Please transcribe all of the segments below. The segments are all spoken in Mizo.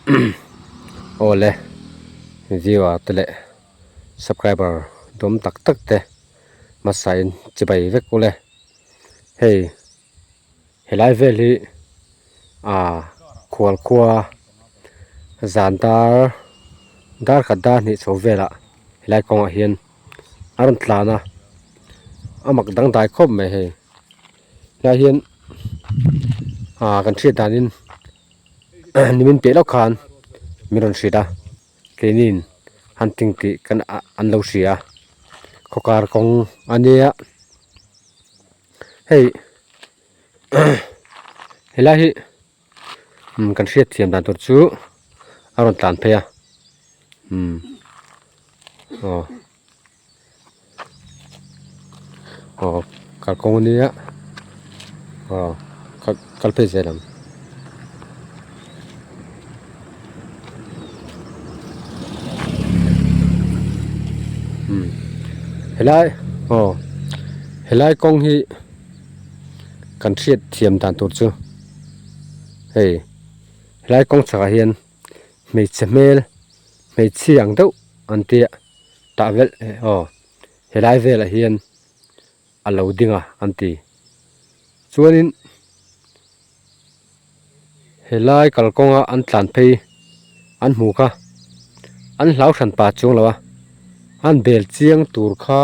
Awle viewer te leh subscriber dawm tak tak te hmasa in chibai vek ule hei helai vel hi ah khual khua zan dar dar khat dar hnih chho velah helai kawngah hian a rawn tlan a a mak dangdai khawp mai hei helai hian ah kan hriat danin nimin piah lawk khan min rawn hrilh a keinin hunting tih kan an lo hria a khawkar kawng a nia hei helai hi umm kan hriat thiam dan tur chu a rawn tlan phei a umm aw aw kalkawng a nia aw kal phei zel ang. Umm helai aw helai kawng hi kan hriat thiam dan tur chu hei helai kawng chhakah hian hmeichhe hmel hmeichhia ang deuh an tia tah velh aw helai velah hian a lo ding a an ti chuanin helai kalkawnga an tlan phei an hmu kha an hlau hran pa chuang lo a an bel chiang tur kha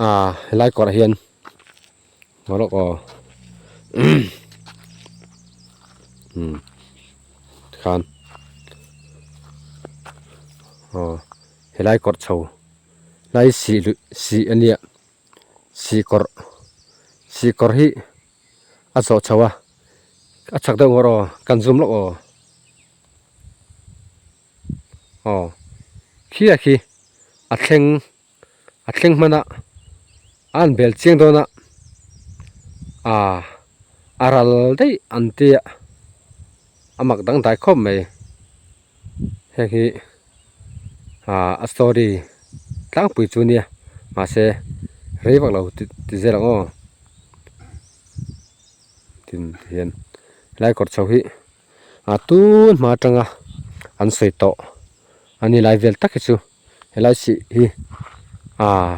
ah helai kawrah hian maw lawk aw umm tikhan aw helai kawr chho lai sih luih sih a nia sih kawrh sih kawrh hi a zawh chho a a chak deuh ngawr aw kan zoom lawk aw aw khi a khi a thleng a thleng hman a a han bel chiang dawn a ah a ral daih an tia a mak dangdai khawp mai heng hi ah a story tlangpui chu nia mahse rei vak lo ti zel ang aw tin hian helai kawr chho hi a tun hma atanga an sawi tawh a ni lai vel tak hi chu helai sih hi ah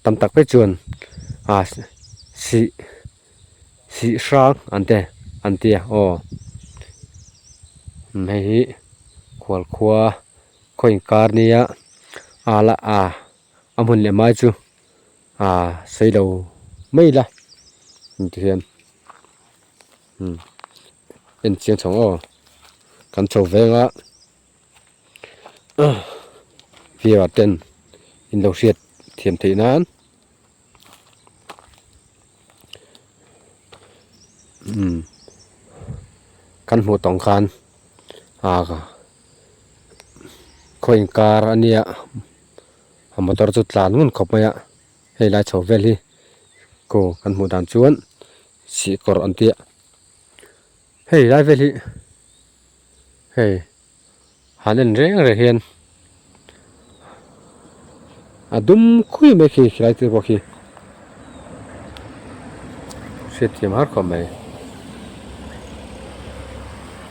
tam tak phei chuan ah sih sih hrang an te an tia aw hei hi khual khua khaw inkar nia a la a a hmun leh mai chu ah sawi lo mai ila tihian umm en chiang chho aw kan chho veng a viewer ten in lo hriat thiam theih nan. Umm kan hmuh tawng khan ah khaw inkar a nia a motor chu tlan ngun khawp mai a hei lai chho vel hi ku kan hmuh dan chuan sih kawrh an tia hei lai vel hi hei. Han en reng reng hian a dum khui mai khi khilai te pawh khi hriatthiam har khawp mai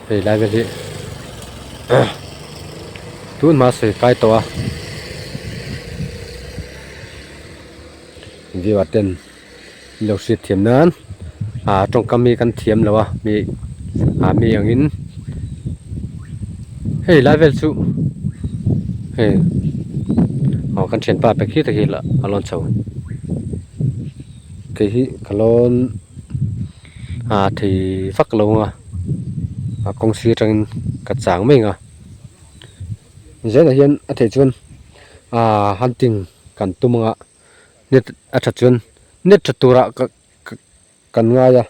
hei lai vel hi tun hma sawi kai tawh a viewer ten lo hriatthiam nan ah tawngkam hi kan thiam lo a mi ah mi angin hei lai vel chu hei aw kan thianpa pe khi te khi a lawn chho kei hi ka lawn ah thei vak lo ang a a kawng sir atangin ka chang mai ang a zelah hian a theih chuan ah hunting kan tum ang a. Net a that chuan net tha turah ka kan ngai a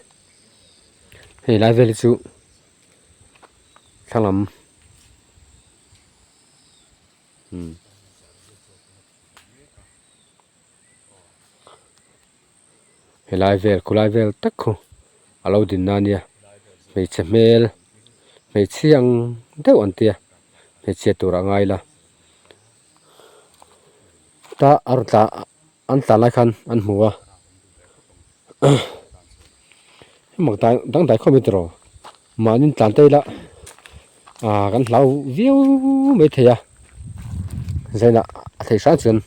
hei lai vel hi chu thla lam umm helai vel khawlai vel tak khu a lo din na ania hmeichhe hmel hmeichhia ang deuh an tia hmeichhia turah a ngai la. Ta a rawn tla an tlan lai khan an hmu a hei mak dang dangdai khawp mai tiraw mahni tlan te ila. Ah kan hlau viau mai thei a zainah a theih hrang chuan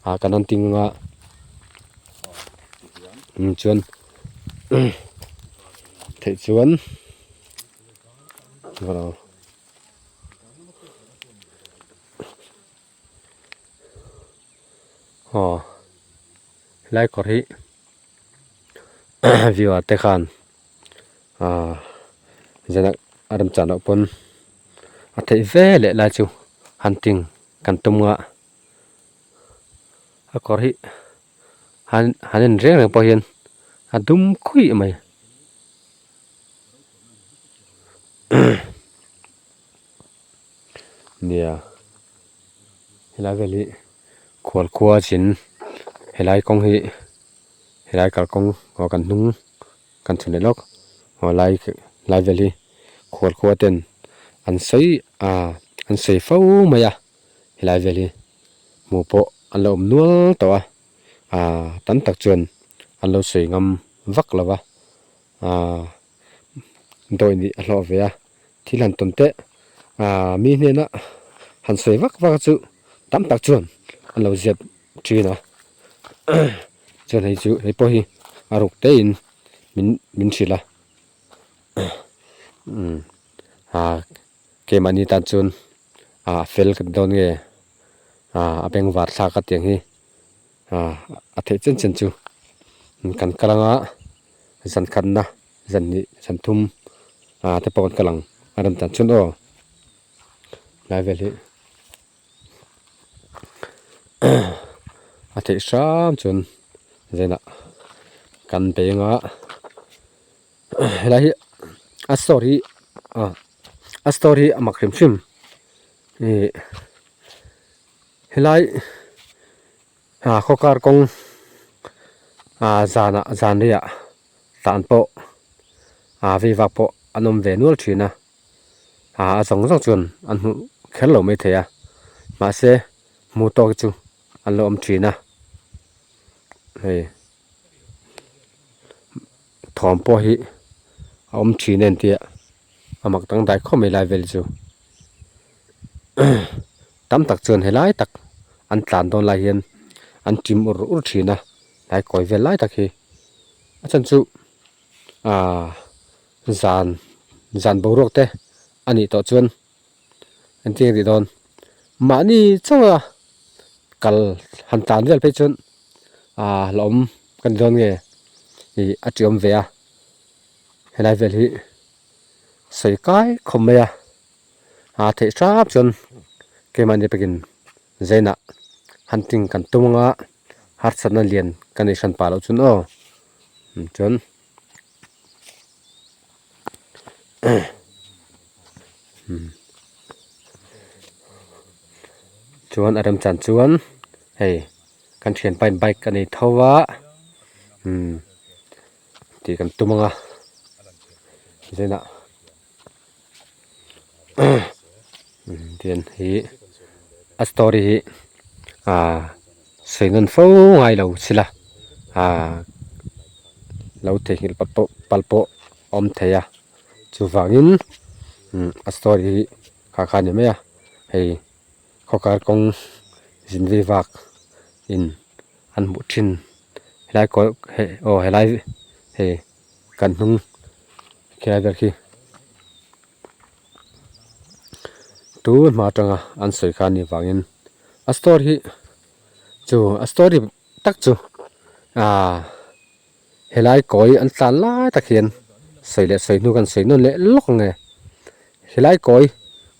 ah kan rawn ting a chuan theih chuan aw helai kawr hi view ah te khan ah zan a remchang loh pawn a theih ve leh lai chu hunting kan tum a a kawr hi han han en reng reng pawh hian a dum khuih mai. Nia helai vel hi khual khua chin helai kawng hi helai kalkawng aw kan hnung kan chhun leh lawk aw lai lai vel hi khual khua ten an sawi ah an sawi fo mai a helai vel hi hmuh pawh an lo awm nual tawh a ah tam tak chuan an lo sawi ngam vak lo va ah. Dawi nih a hlawh ve a, thil han tawn teh ah mi hnena han sawi vak vak chu tam tak chuan an lo ziat thin a chuan hei chu hei pawh hi a ruk te in min min hrilh a umm ah keimahni tan chuan ah fel ka ti dawn nge ah a bengvar thlak a tiang hi ah a theih chen chen chu kan kal anga. Zan khatna zan hnih zan thum ah te pawh kan kal ang a rem tan chuan aw lai vel hi a theih hram chuan zenah kan beng a helai hi a store hi ah a store hi a mak hrim hrim ih helai. Ah khawkar kawng ah zanah zan riah tan pawh ah vei vak pawh an awm ve nual thin a ah a zawng zawng chuan an hmuh kher lo mai thei a mahse hmu tawk chu an lo awm thin a hei thawm pawh hi a awm thin a entir a mak dangdai khawp mai lai vel chu. Tam tak chuan helai tak an tlan dawn lai hian an ṭim ur ur ṭhin a tlai kawi vel lai tak hi a chhan chu ahh zan zan boruak te a nih tawh chuan engtin nge tih dawn mahni chauh a kal han tlan vel phei chuan ahh hlauhawm ka ni dawn nge ih a ṭiawm ve a helai vel hi sawi kai khawp mai a. A theih hrap chuan keimahni pakin zainah hunting kan tum anga harsatna lian ka neih hran pah loh chuan aw chuan chuan a remchan chuan hei kan thianpa in bike a nei tho a tih kan tum anga zainah. Tian hi a story hi ah sawi nawn fo ngai lo sila ah lo theihnghilh palh pawh palh pawh a awm thei a chuvangin umm a story hi kha kha a ni mai a hei khawkar kawng zin vei vak in an hmuh thin helai kaw hei aw helai hei kan hnung khilai vel khi tun hma atanga an sawi kha anih vangin a store hi chu a story tak chu ah helai kawi an tlan lai tak hian sawi leh sawi hnu kan sawi nawn leh lawk ang e helai kawi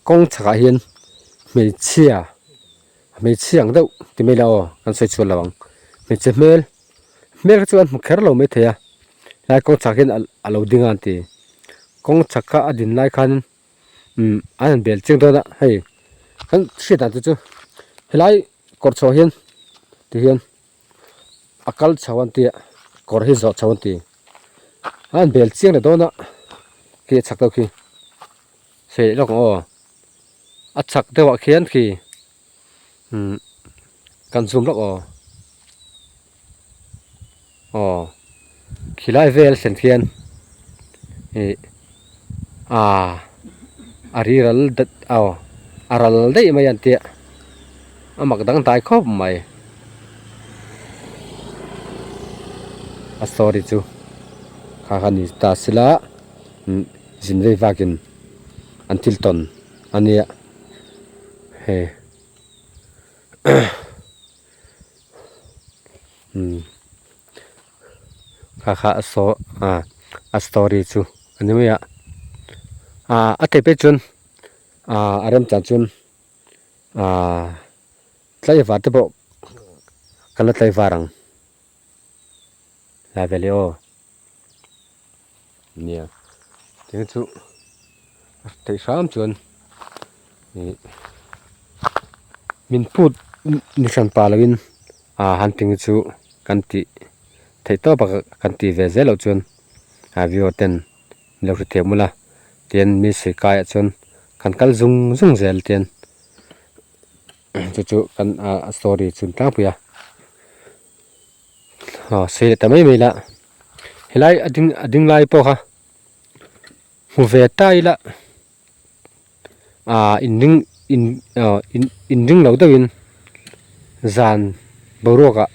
kawng chhakah hian hmeichhia hmeichhia ang deuh ti mai ila aw kan sawi chhuah lo ang hmeichhe hmel hmel kha chu an hmu kher lo maithei a helai kawng chhak hian a lo ding a an ti kawng chhak kha a din lai khan umm an han bel chiang dawn a hei kan hriat dan te chu helai kawr chhuah hian ti hian a kal chho an tia kawr hi zawh chho an ti a han bel chiang leh dawn a khi a chhak deuh khi sawi leh lawk ang aw a chhak deuh ah khian khi umm kan zoom lawk aw aw khilai vel thlen khian ih ah. A ri ral dat aw a ral daih mai an tia a mak dangdai khawp mai a story chu kha kha ni ta sila umm zin vei vakin an thil tawn a nia hei umm kha kha a saw ah a story chu a ni mai a ah a theih phei chuan ah a remchang chuan ah tlaivar te pawh ka la tlaivar ang lai vel hi aw nia tin chu a theih hram chuan ih min phut ni hran pah lovin ah hunting chu kan tih theih tawp a kan tih ve zel loh chuan ah viewer ten min lo hre thiam ula tian mi sawi kai ah chuan kan kal zung zung zel tian chu chu kan ah story chu tlangpui a. Aw sei leh ta mai mai la helai a ding a ding lai pawh kha hmu ve ta ila ah in ring in aw in in ring lo deuhin zan boruak ah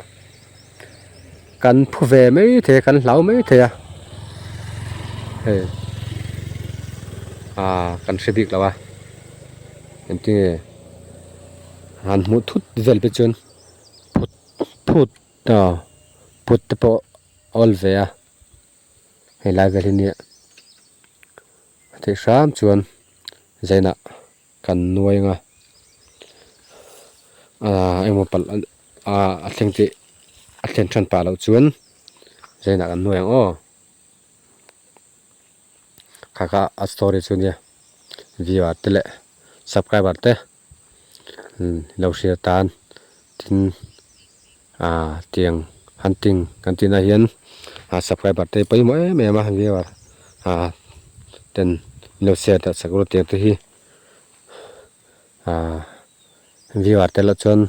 kan phu ve mai thei a kan hlau mai thei a hei ah kan hre bik lo a engtinge han hmuh thut vel te chuan phut phut aw phut te pawh a awl ve a helai vel hi nia a theih hram chuan zainah kan nuai ang a ahh engemaw palh ah a thleng tih a thlen than pah loh chuan zainah kan nuai ang aw kha kha a story chu nia viewer te leh subscriber te. Lo hria tan tin ah tiang hunting kan tih na hian ah subscriber te pawimawh em em a viewer ah ten min lo share darh sak ru tiang te hi ah viewer te lah chuan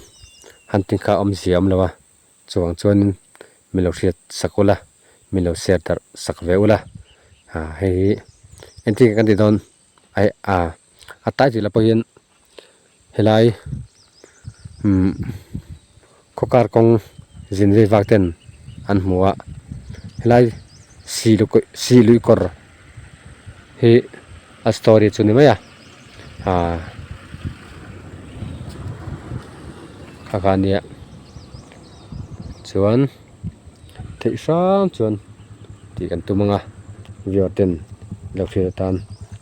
hunting kha awmzia a awm lo a chuvang chuanin min lo hriat sak ula min lo share darh sak ve ula ah hei hi engtin nge kan tih dawn. Aih a a tai tih lah pawh hian helai umm khaw kar kawng zin vei vak ten an hmu a helai si lui kawr hi a story chu ni mai a ah kha kha ania chuan theih hrang chuan tih kan tum ang a viewer ten lo hriat atan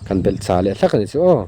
kan belh chah leh hlak a nih chu aw.